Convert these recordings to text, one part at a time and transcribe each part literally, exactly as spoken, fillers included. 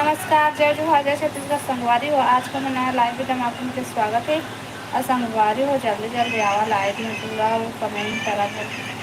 नमस्कार, जय जोहार, जय छत्तीसगढ़ संगवारी हो। आज का मैं नया live video में आप मन के स्वागत है। और संगवारी हो, जल्दी जल्दी आवा live में, जुड़ा हो, comment करा हो।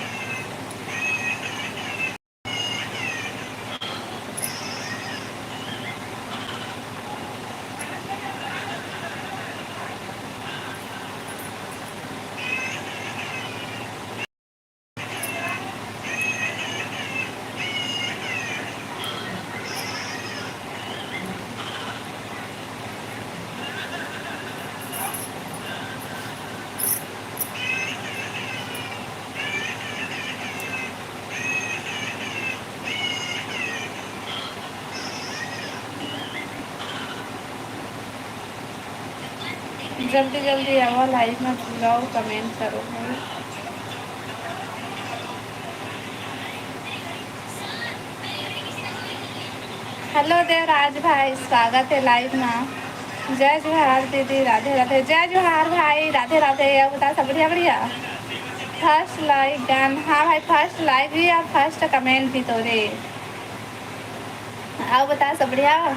जल्दी जल्दी आवा, live में जुड़ाओ, comment करो भाई। Hello देवराज भाई, स्वागत है live में। जय जोहार दीदी, राधे राधे। जय जोहार भाई, राधे राधे। और बता, सब बढ़िया? बढ़िया। First like done। हाँ भाई, first like भी और first comment भी तोरे। और बता, सब बढ़िया?